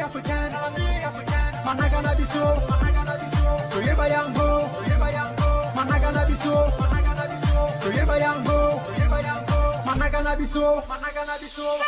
africain, manaka na biso, toyeba yango, manaka na biso, toyeba yango, manaka na biso, manaka na biso.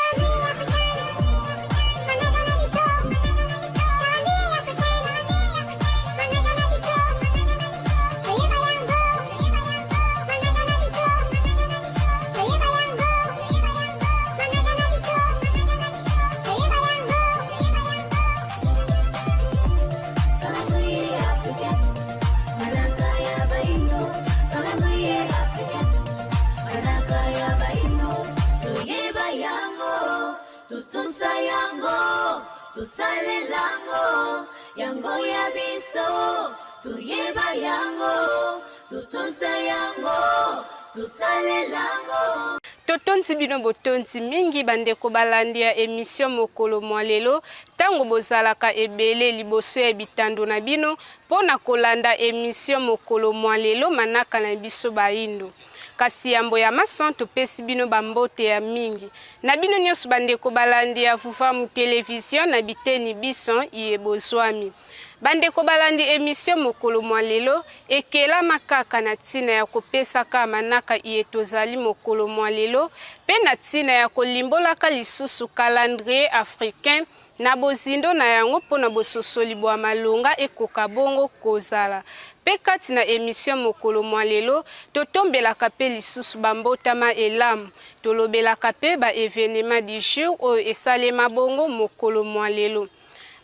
Tosalelango yango ya biso toyeba yango totosa yango tosalelango. Totondi bino botondi mingi bandeko balandi ya emission mokolo mwa lelo tango bozalaka ebele liboso ya bitando na bino mpo na kolanda emission mokolo mwa lelo manaka na biso bayindo. Kasi yambo ya mason topesi bino ba mbote ya mingi na bino nionso bandeko balandi ya Vuvamu Television na biteni bison iye bozwami. Bandeko balandi emission mokolo mwa lelo ekelama kaka na tina ya kopesaka manaka iye tozali mokolo mwa lelo pe na tina ya kolimbolaka lisusu calendrier africain na bozindo na yango mpo na bososoli bwa malonga ekoka bongo kozala. Pe kati na emission mokolo mwa lelo totombelaka pe lisusu ba mbotama elamu, tolobelaka pe ba evenements du jour oyo esalema bongo mokolo mwa lelo.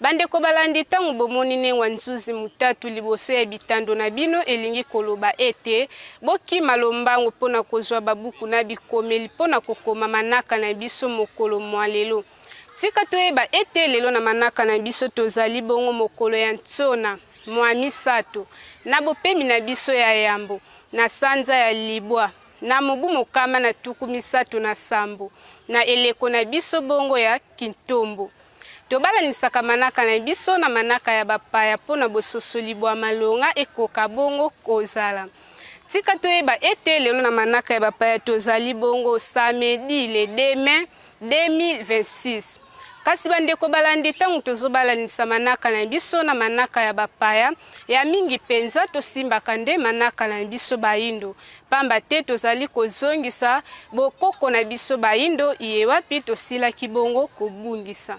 Bandeko balandi, ntango bomoni Nengwa Nzuzi Mutatu liboso ya bitando na bino, elingi koloba ete bokima lombango mpo na kozwa babuku na bikomeli mpo na kokoma manaka na biso mokolo mwa lelo. Tika toyeba ete lelo na manaka na biso tozali bongo mokolo ya nsona mwa misato na bopemi na biso ya yambo na sanza ya libwa na mobu mokama na 37 na eleko na biso bongo ya kintombo. Tobalanisaka manaka na biso na manaka ya bapaya mpo na bososoli bwa malonga ekoka bongo kozala. Tika toyeba ete lelo na manaka ya bapaya tozali bongo samedi le 2 mai 2026. Kasi bandeko balandi, ntango tozobalanisa manaka na biso na manaka ya bapaya, ya mingi mpenza tosimbaka nde manaka na biso bayindo, pamba te tozali kozongisa bokoko na biso bayindo iye wapi tosilaki bongo kobungisa.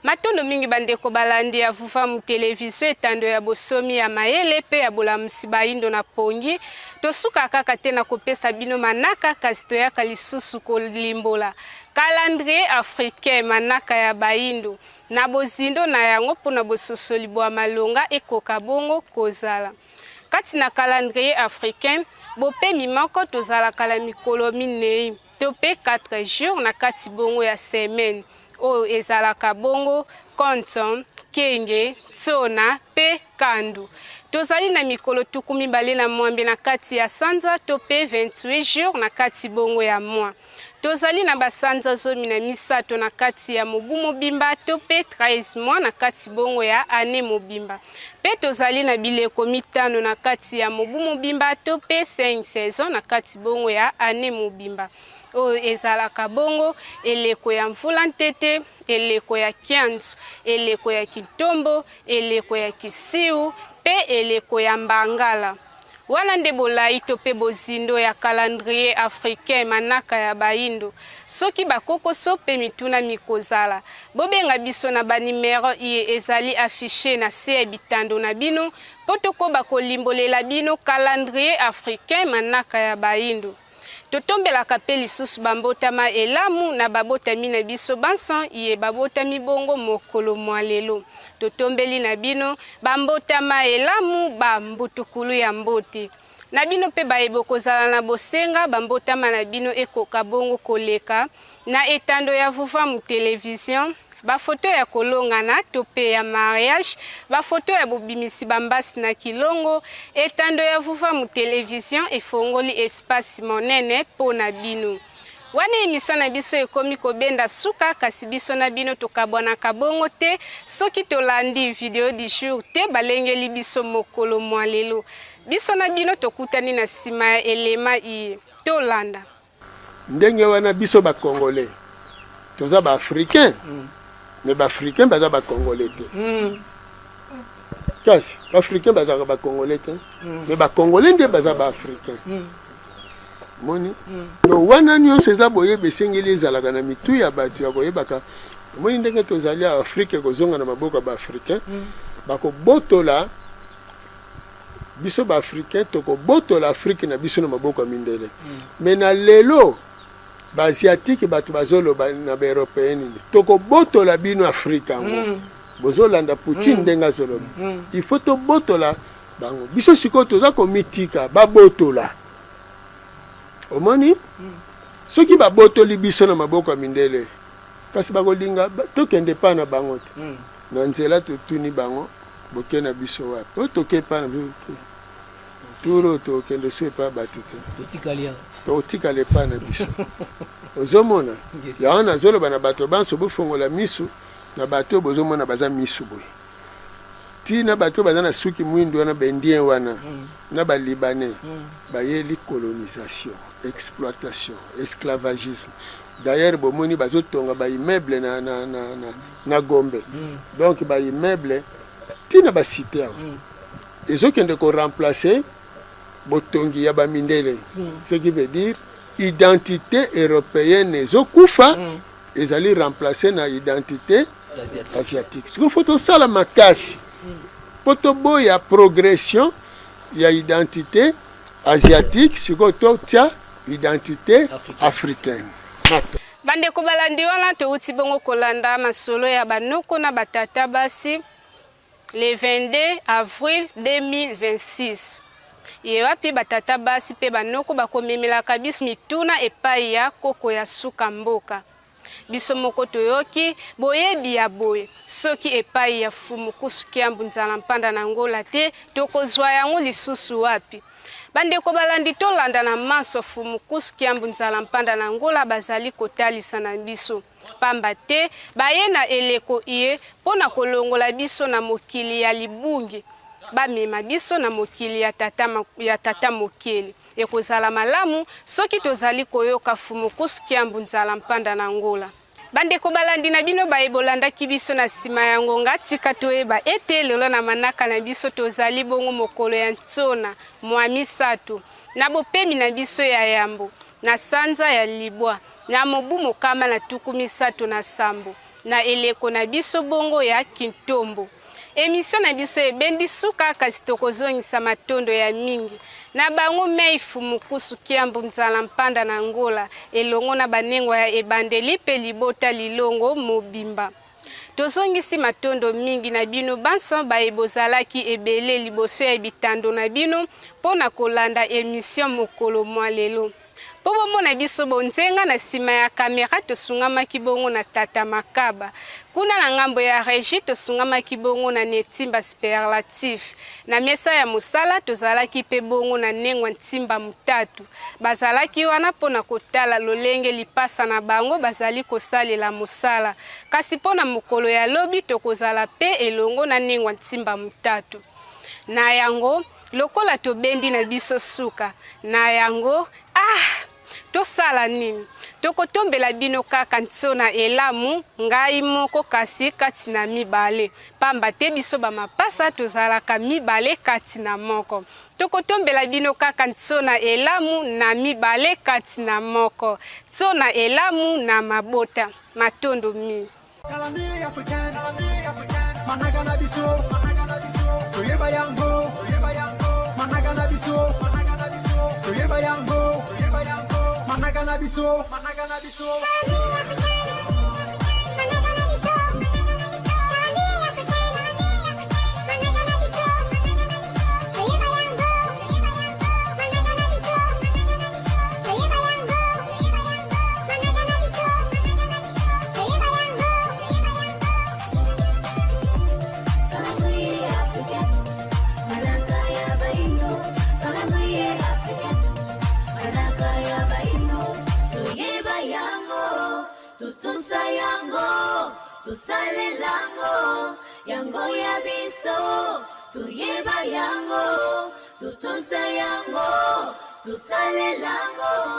Matondo mingi bandeko balandi ya Vuvamu Television, etando ya bosomi ya mayele pe ya bolamusi bayindo na pongi. Tosuka kaka te na kopesa bino manaka, kasi toyaka lisusu kolimbola calendrier africain, manaka ya bayindo, na bozindo na yango mpo na bososoli bwa malonga ekoka bongo kozala. Kati na calendrier africain, bopemi moko tozalaka na mikolo minei to pe 4 jours na kati bongo ya semaine. Oyo ezalaka bongo Konto, Kenge, Tsona pe Kandu. Tozali na mikolo 28 na kati ya sanza to pe 28 jours na kati bongo ya mois. Tozali na ba sanza 13 na kati ya mobu mobimba to pe 13 mois na kati bongo ya annee mobimba. Pe tozali na bileko mitano na kati ya mobu mobimba to pe 5 saisons na kati bongo ya annee mobimba. Oyo ezalaka bongo eleko ya mvula ntete, eleko ya kianzu, eleko ya kintombo, eleko ya kisiu pe eleko ya mbangala. Wana nde bolai to pe bozindo ya calendrier africain, manaka ya bayindo. Soki ba kokoso pe mituna mikozala, bobenga biso na ba numero iye ezali affiche na se ya bitando na bino po tokoba kolimbolela bino calendrier africain, manaka ya bayindo. Totombelaka mpe lisusu bambotama elamu na babotami na biso banso iye babotami bongo mokolo mwa lelo. Totombeli na bino bambotama elamu ba mbutukulu ya mbote. Na bino mpe baye bokozala na bosenga bambotama na bino ekoka bongo koleka na etando ya Vuvamu Television, ba photo ya kolongana to pe ya mariage, ba photo ya bobimisi ba mbasi na kilongo, etando ya Vuvamu Television efongoli espace monene po na bino. Wana emission na biso ekomi kobenda suka kasi biso na bino tokabwanaka bongo te soki tolandi video du jour te balengeli biso mokolo mwa lelo. Biso na bino tokutani na sima ya elema iye. Tolanda. Ndenge wana biso ba congolais toza ba africain mm. Mais baafricain baza bacongolais te. Kasi baafricain bazalaka bacongolais te, mais bacongolais nde baza baafricain. Moni, donc wana nyonso eza boyebi esengeli ezalaka na mitu ya bato ya koyebaka. Omoni ndenge tozali awa, Afrique ekozonga na maboko ya baafricain. Bakobotola biso baafricain, tokobotola Afrique na biso na maboko ya mindele. Mais na lelo baasiatique, bato bazoloba na baeuropéen nini? Tokobotola bino Afrique yango. Bozolanda Poutine ndenge azoloba, il faut tobotola bango. Biso sikoyo toza komitika babotola. Omoni, soki babotoli biso na maboko ya mindele, kasi bakolinga tokende epai na bango te. Na nzela totuni bango: boke na biso wapi? Oyo toke epai na biso te, turo oyo tokende so epai ya bato te. Totikali awa. Totikala epai na biso. Ozomona yango, nazoloba na bato banso: bofongola misu na bato oyo bozomona baza misu boye, ntina bato oyo baza na suki mwindu wana, baindien wana na balibanais, bayeli colonisation, exploitation, esclavagisme. D'ailleurs bomoni bazotonga baimmeuble na Gombe. Donc baimmeuble ntina bacité awa ezokende koremplacer botongi ya bamindele, ce qui veut dire identité européenne ezokufa, ezali remplacé na identité asiatique. Asiatique. Sikoyo faut tosala makasi mpo toboya progression ya identité asiatique. Sikoyo totia identité africaine. Africaine. Bandeko balandi, wana touti bongo kolanda masolo ya banoko na batata basi le 22 avril 2026. Ye wapi batata basi mpe banoko bakomemelaka biso mituna epai ya koko ya suka mboka. Biso moko toyoki boyebi ya boye, soki epai ya Fumu Kusu Kiambu Nzala Mpanda na Ngola te, tokozwa yango lisusu wapi? Bandeko balandi, tolanda na manso Fumu Kusu Kiambu Nzala Mpanda na Ngola bazali kotalisa na biso, pamba te baye na eleko iye mpo na kolongola biso na mokili ya libungi, bamema biso na mokili ya tata mokeli. Ekozala malamu soki tozali koyoka Fumu Kusu Kiambu Nzala Mpanda na Ngola. Bandeko balandi, na bino baye bolandaki biso na nsima ya ngonga, tika toyeba ete lelo na manaka na biso tozali bongo mokolo ya ntsona mwa 3 na bopemi na biso ya yambo na sanza ya libwa na mobu 137 na eleko na biso bongo ya kintombo. Émission na biso ebendi suka, kasi tokozongisa matondo ya mingi na bango mei Fumu Kusu Kiambu Nzala Mpanda na Ngola elongo na banengwa ya ebandeli mpe libota lilongo mobimba. Tozongisi matondo mingi na bino banso baye bozalaki ebele liboso ya bitando na bino mpo na kolanda émission mokolo mwa lelo. Mpo bomona biso bonzenga na nsima ya kamera, tosungamaki bongo na tata Makaba. Kuna na ngambo ya régie, tosungamaki bongo na Netimba Superlatif. Na mesa ya mosala, tozalaki mpe bongo na Nengwa Ntimba Mutatu. Bazalaki wana mpo na kotala lolenge lipasa na bango bazali kosalela mosala. Kasi mpo na mokolo ya lobi, tokozala mpe elongo na Nengwa Ntimba Mutatu. Na yango, lokola tobendi na biso suka na yango, ah, tosala nini? Tokotombela bino kaka ntsona elamu, ngai moko kasi kati na mibale, pamba te biso bamapasa tozalaka mibale kati na moko. Tokotombela bino kaka ntsona elamu na mibale kati na moko, ntsona elamu na mabota. Matondo mingi. Calendrier africain, manaka na biso, toyeba yango, manaka na biso, toyeba yango, manaka na biso, manaka na biso. Calendrier africain, manaka ya baino. Calendrier africain, manaka ya baino. Toyeba yango, totosa yango, tosalelango yango ya biso. Toyeba yango, totosa yango, tosalelango.